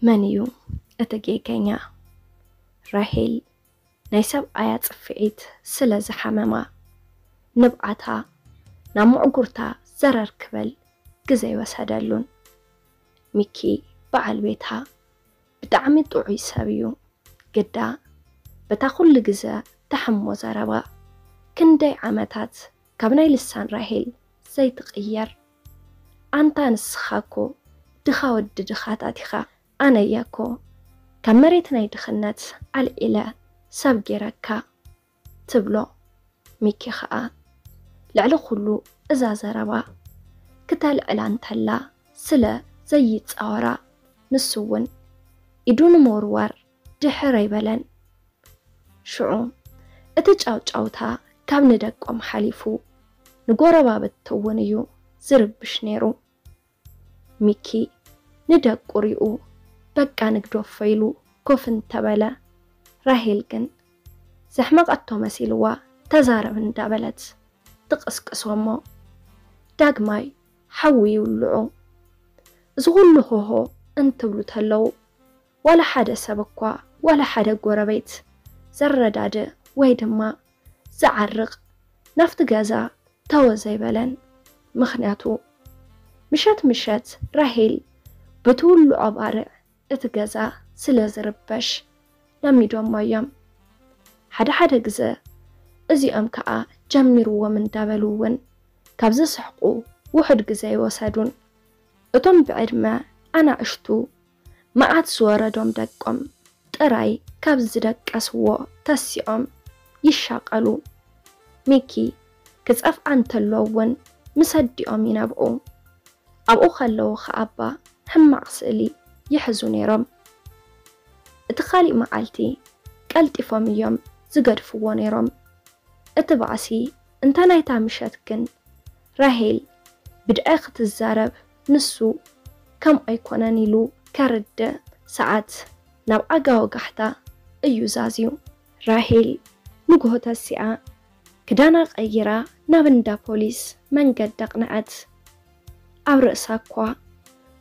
መን እዩ እቲ ጌገኛ? ራሄል ናይ ሰብኣያ ጽፍዒት ስለ ዝሓመማ፣ ንብዓታ ናብ ምዕጉርታ ዘረር ክበል ግዜ ኣይወሰደሉን። ሚኪ በዓል ቤታ ብጣዕሚ ጥዑይ ሰብ እዩ። ግዳ በታ ኩሉ ግዜ ተሕሞ ዘረባ፣ ክንደይ ዓመታት ካብ ናይ ልሳን ራሄል ዘይትቕየር። ኣንታ ንስኻ እኮ ድኻ ወዲ ድኻታት ኢኻ። ኣነ እየ እኮ ካብ መሬት ናይ ድኽነት ኣልዒለ ሰብ ጌረካ ትብሎ። ሚኪ ኸኣ ልዕሊ ኩሉ እዛ ዘረባ ክተልዕላ እንተላ ስለ ዘይጻወራ፣ ንሱ እውን ኢዱ ንምውርዋር ድሕር ኣይበለን። ሽዑ እቲ ጫውጫውታ ካብ ንደቆም ሓሊፉ ንጎረባብቲ እውን እዩ ዝርብሽ ነይሩ። ሚኪ ንደቁ ሪኡ በቃ ንግደፎ ኢሉ ኮፍ እንተበለ፣ ራሄል ግን ዘሕመቐቶ መሲልዋ ተዛረብ እንዳበለት ትቕስቅሶ እሞ ዳግማይ ሓዊ ይውልዑ። እዚ ኩሉ ሆሆ እንትብሉ ተለዉ ዋላ ሓደ ሰብ እኳ ዋላ ሓደ ጎረቤት ዘረዳድእ ወይ ድማ ዝዓርቕ ናብቲ ገዛ ተወ ዘይበለን። ምኽንያቱ ምሸት ምሸት ራሄል ብትውልዖ ባርዕ እቲ ገዛ ስለ ዝርበሽ ለሚዶሞ እዮም። ሓደ ሓደ ግዘ እዚኦም ከኣ ጀሚርዎም እንዳበሉ እውን ካብ ዝስሕቁ ውሑድ ግዘ ኣይወሰዱን። እቶም ብዕድመ ኣናእሽቱ መዓት ዝወረዶም ደቆም ጥራይ ካብ ዝደቀስዎ ተሲኦም ይሻቐሉ። ሚኪ ክጸፍዓ እንተሎ እውን ምስ ኣዲኦም ይነብዑ። ኣብኡ ከለዉ ኸኣባ ሕማቕ ስእሊ ይሕዙ ነይሮም። እቲ ካሊእ መዓልቲ ቀልጢፎም እዮም ዝገድፍዎ ነይሮም። እቲ ባእሲ እንተ ናይታ ምሸት ግን ራሄል ብድዐ ክትዛረብ ንሱ ከምኡ ኣይኮነን ኢሉ ከርድእ ሰዓት ናብ ኣጋ ወጋሕታ እዩ ዛዝዩ። ራሄል ንግሆ ተሲኣ ክዳና ቀይራ ናብ እንዳ ፖሊስ መንገዲ ኣቕንዐት። ኣብ ርእሳ እኳ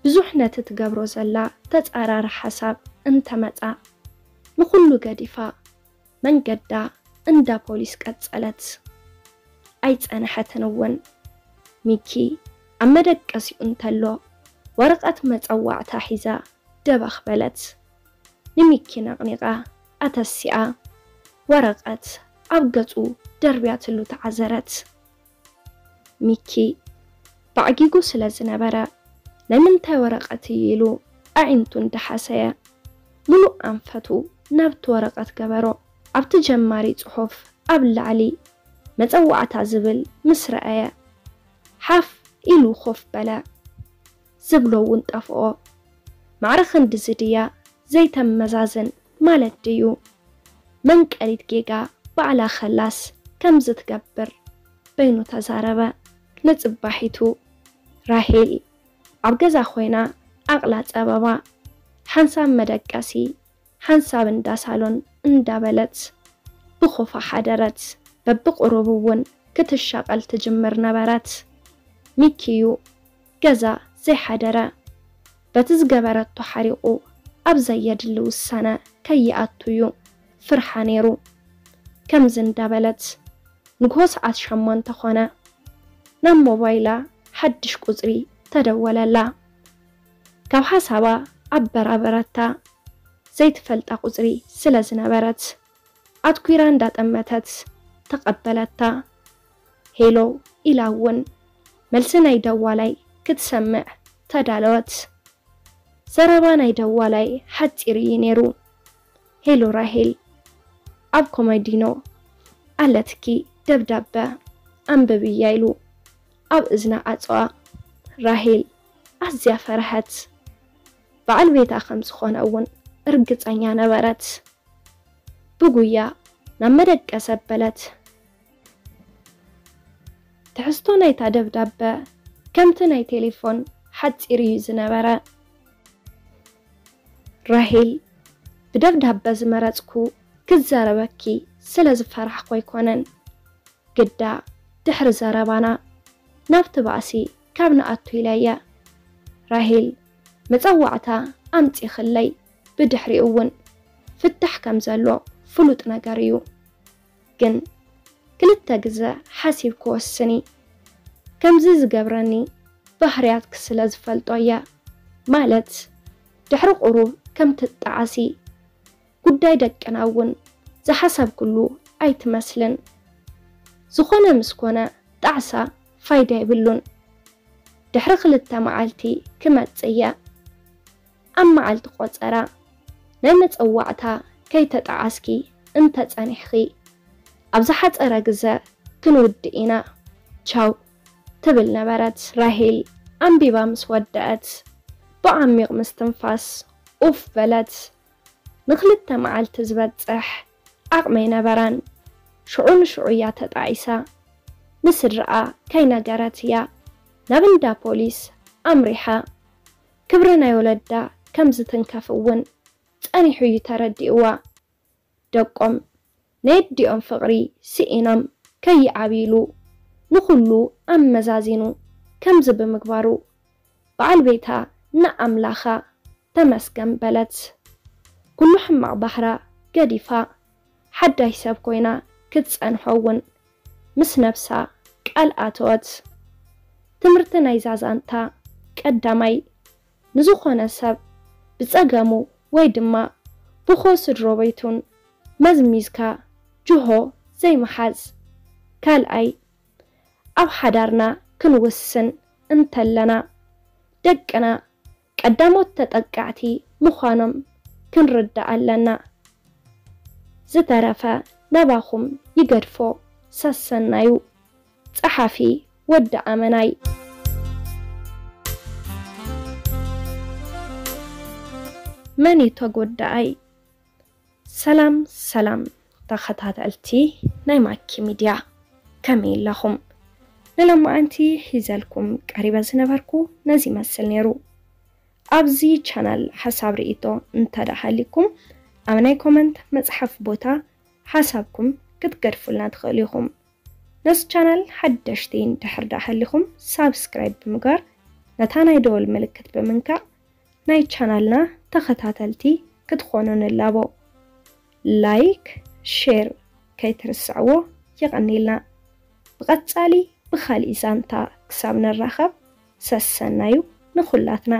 ብዙሕ ነቲ ትገብሮ ዘላ ተጻራሪ ሓሳብ እንተመጻ ንኹሉ ገዲፋ መንገዳ እንዳ ፖሊስ ቀጸለት። ኣይጸንሐትን እውን። ሚኪ ኣብ መደቀሲኡ እንተሎ ወረቐት መጸዋዕታ ሒዛ ደበኽ በለት። ንሚኪ ነቕኒቓ ኣተሲኣ ወረቐት ኣብ ገጹ ደርብያትሉ ተዓዘረት። ሚኪ ባዕጊጉ ስለ ዝነበረ ናይ ምንታይ ወረቐት እዩ ኢሉ ኣዒንቱ እንዳሓሰየ ምሉእ ኣንፈቱ ናብቲ ወረቐት ገበሮ። ኣብቲ ጀማሪ ጽሑፍ ኣብ ላዕሊ መጸዋዕታ ዝብል ምስ ረኣየ ሓፍ ኢሉ ኮፍ በለ። ዝብሎ እውን ጠፍኦ። ማዕረ ክንድዚ ድያ ዘይተመዛዝን ማለት ድዩ? መንቀሊት ጌጋ ባዕላ ኸላስ ከምዚ ትገብር በይኑ ተዛረበ። ንጽባሒቱ ራሄል ኣብ ገዛ ኮይና ዓቕላ ጸበባ ሓንሳብ መደቀሲ ሓንሳብ እንዳ ሳሎን እንዳበለት ብኾፋ ሓደረት። በብቕሩብ እውን ክትሻቐል ትጅምር ነበረት። ሚኪዩ ገዛ ዘይሓደረ በቲ ዝገበረቶ ሓሪቑ ኣብ ዘየድሊ ውሳነ ከይኣቱ እዩ ፍርሓ ነይሩ። ከምዚ እንዳበለት ንግሆ ሰዓት ሸሞንተ ኾነ። ናብ ሞባይላ ሓድሽ ቁጽሪ ተደወለላ። ካብ ሓሳባ ኣበራበረታ። ዘይትፈልጣ ቁጽሪ ስለ ዝነበረት ኣትኲራ እንዳጠመተት ተቐበለታ። ሄሎ ኢላ እውን መልሲ ናይ ደዋላይ ክትሰምዕ ተዳለወት። ዘረባ ናይ ደዋላይ ሓጺር እዩ ነይሩ። ሄሎ ራሄል፣ ኣብ ኮመዲኖ ኣለትኪ ደብዳበ ኣንብብያ ኢሉ ኣብ እዝና ዓጸዋ። ራሄል ኣዝያ ፈርሐት። በዓል ቤታ ከም ዝኾነ እውን እርግጸኛ ነበረት። ብጉያ ናብ መደቀሲ ኣበለት። ትሕዝቶ ናይታ ደብዳበ ከምቲ ናይ ቴሌፎን ሓጺር እዩ ዝነበረ። ራሄል፣ ብደብዳበ ዝመረጽኩ ክዛረበኪ ስለ ዝፈራሕኩ ኣይኮነን። ግዳ ድሕሪ ዘረባና ናብቲ ባእሲ ካብ ንኣቱ ኢለ እየ። ራሄል፣ መጸዋዕታ ኣምጺኽለይ፣ ብድሕሪኡ እውን ፍታሕ ከም ዘሎ ፍሉጥ ነገር እዩ። ግን ክልተ ግዘ ሓሲብ ክወስን እየ። ከምዚ ዝገብረኒ ባህርያትኪ ስለ ዝፈልጦ እየ። ማለት ድሕሪ ቁሩብ ከም ትጣዓሲ፣ ጉዳይ ደቅና እውን ዝሓሰብክሉ ኣይትመስልን። ዝኾነ ምስ ኮነ ጣዕሳ ፋይዳ የብሉን። ድሕሪ ክልተ መዓልቲ ክመጽእ እየ። ኣብ መዓልቲ ቆጸራ ናይ መጸዋዕታ ከይተጣዓስኪ እንተጸኒሕኺ፣ ኣብ ዝሓጸረ ግዘ ክንውድእ ኢና። ቻው ትብል ነበረት። ራሄል ኣንቢባ ምስ ወደአት ብዓሚቕ ምስትንፋስ ኡፍ በለት። ንኽልተ መዓልቲ ዝበጽሕ ዓቕሚ ኣይነበራን። ሽዑ ንሽዑ እያ ተጣዒሳ። ንስድራኣ ከይነገረት እያ ናብ እንዳ ፖሊስ ኣምሪሓ። ክብሪ ናይ ወለዳ ከም ዝትንከፍ እውን ጸኒሑ እዩ ተረዲእዋ። ደቆም ናይ ኣዲኦም ፍቕሪ ስኢኖም ከይዓብይሉ ንኹሉ ኣመዛዚኑ ከምዚ ብምግባሩ በዓል ቤታ ንኣምላኻ ተመስገን በለት። ኩሉ ሕማቕ ባህራ ገዲፋ ሓዳሽ ሰብ ኮይና ክትጸንሖ እውን ምስ ነብሳ ቃል ኣተወት። ትምህርቲ ናይዛ ዛንታ ቀዳማይ ንዝኾነ ሰብ ብጸገሙ ወይ ድማ ብኾ ስድሮ ቤቱን መዝሚዝካ ጅሆ ዘይምሓዝ። ካልኣይ ኣብ ሓዳርና ክንውስን እንተለና ደቅና ቀዳሞት ተጠቃዕቲ ምዃኖም ክንርዳእ ኣለና። ዝተረፈ ናባኹም ይገድፎ። ሰሰናዩ። ጸሓፊ ወዲ ኣመናይ። መን እዩ ተጎዳኣይ? ሰላም ሰላም ተኸታተልቲ ናይ ማኪ ሚድያ፣ ከመይ ኣለኹም? ንሎማዓንቲ ሒዘልኩም ቀሪበ ዝነበርኩ ነዚ ይመስል ነይሩ። ኣብዚ ቻናል ሓሳብ ርእይቶ እንተደኣ ሃሊኩም ኣብ ናይ ኮመንት መጽሓፍ ቦታ ሓሳብኩም ክትገድፉልና ትኽእሉ ኢኹም። ነዚ ቻናል ሓደሽቲ እንድሕር ደኣ ሃሊኹም ሳብስክራይብ ብምግባር ነታ ናይ ደወል ምልክት ብምንካእ ናይ ቻናልና ተኸታተልቲ ክትኾኑ ንላቦ። ላይክ፣ ሼር ከይትርስዕዎ። የቐንየልና። ብቐጻሊ ብኻልእ ዛንታ ክሳብ ንራኸብ ሰሰናዩ ንኹላትና።